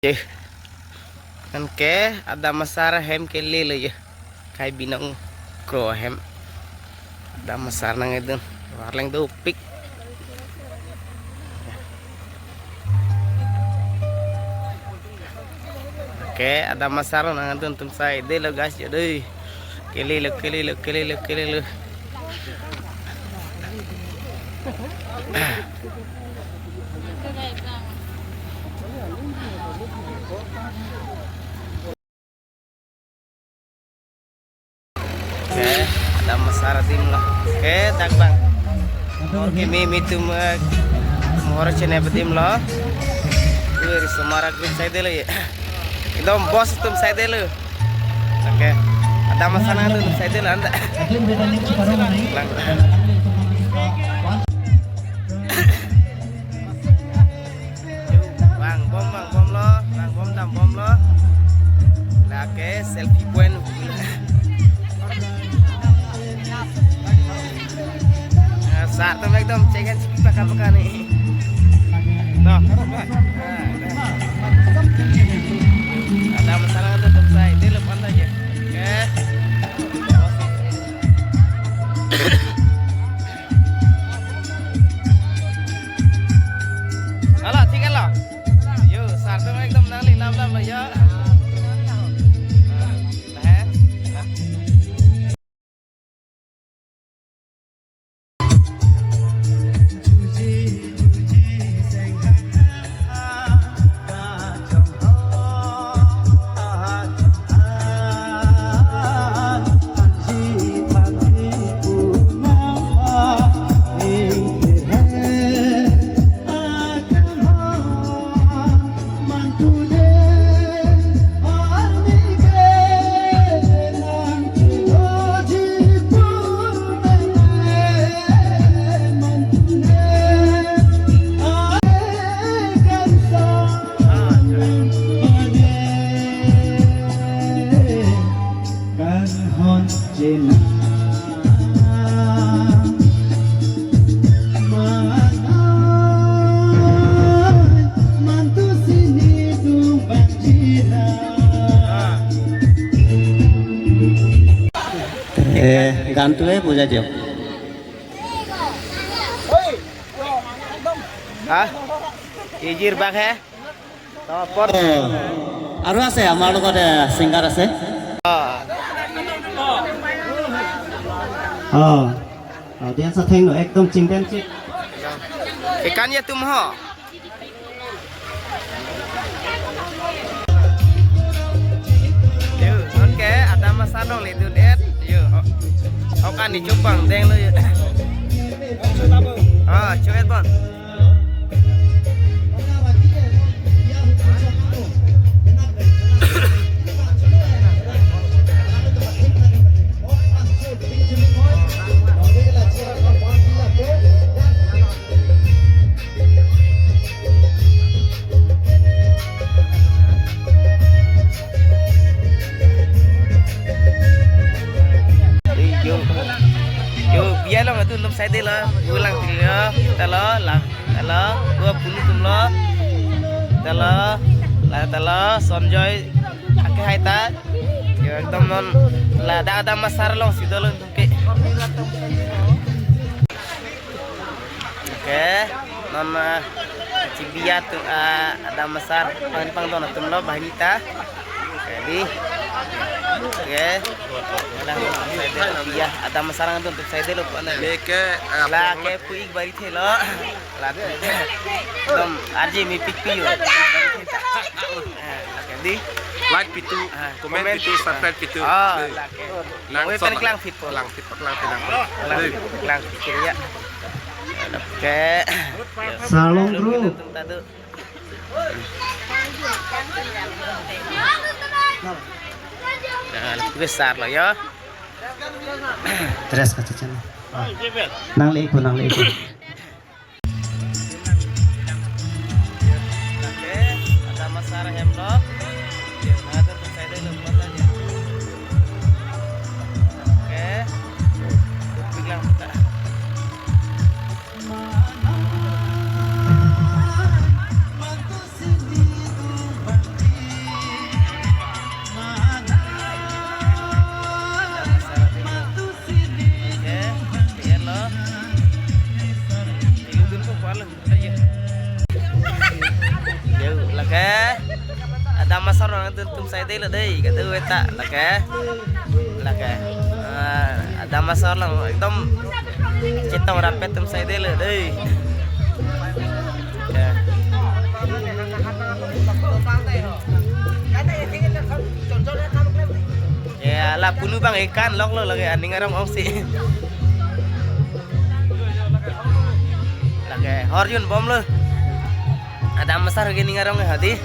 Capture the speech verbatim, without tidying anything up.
Ye. Anke Adam Asar ahem kelelo ye. Kai Binong Kro ahem. Adam Asar nangdun. Warleng dopik. Anke Adam Asar nangdun atum saidelo guys, ya doi. Kelelo, kelelo, kelelo, kelelo. Anke Adam Asar adim lo. Anke dak bang. Anke me me atum, eh, Mohor chene adim lo. Ui, risomar group saidelo ye. Ekdom boss atum saidelo. Anke Adam Asar nangdun atum saidelo anta. Lang. Vang bom, vang bom lo, vang bom, dam bom lo. Lake selfie point. Nah, sar atum ekdom cek kan cek paka paka ni. Tuh. Nah, nah. Adam Asar nangdun atum saidelo anta ye. Oke. Halo, thik lo. Yo, sar atum ekdom nangli lam lam lo yo. Nah, eh. Eh, গানটোৱে বজাই দিয়ক। হা? ইজিৰ বাঘ হে? অ, আৰু আছে, আমাৰ লগত, এ, ছিংগাৰ আছে। অ। অ। অ, dance athengno ekdom chingpen chik. Ikan ya tum ho. Yo, oke, Adam Asar nangledun et. Yo, o-, okan ni chupang deng lo yo. Ah, chuet bon. Yo, yo, biya lo matu lum side lo, pulang tilo, talo, lang, talo, dua puluh tum lo, talo, la, talo, Sonjoy, ake hai ta, yo, ekdom non, la, da, Adam Asar alongsi dolo tum ke. Oke, non, eh, chibiat, eh, Adam Asar, pangpang don atum lo, banghini ta. Oke, di. Oke. Lang, side lo, ya, Adam Asar nangdun atum side lo, kona. Lake, eh, la, ke puik bari thelo. La, dom, arji mi pik piyo. Eh, oke, di. Like pitu, ah, comment comment pitu, pitu, subscribe pitu. Oh, eh. Lake. Nang oi, pen solang. Klangphit po. Klangphit po, klangphit nang. Klangphit, klangphit ya. Oke. Sarlong group. Tadu. Nah, besar lo ya. Dress kaca cina. Nangli ikut, nangli ikut. Oke, Adam Asar hem lo. Yo, ngatur ke side lo, buat aja. Oke. Bilang kita. Yo, lake. Adam asor nangtum, tum saidelo dei, kado eta, lake. Lake. Ah, adam asor lang, ekdom chetong rapet, tum saidelo dei. Ya. Ya, la punu bang ikan loklo lake, aning arong ongsi. Lake, hor jun bomlo. Adam asor ke ning arong hadi.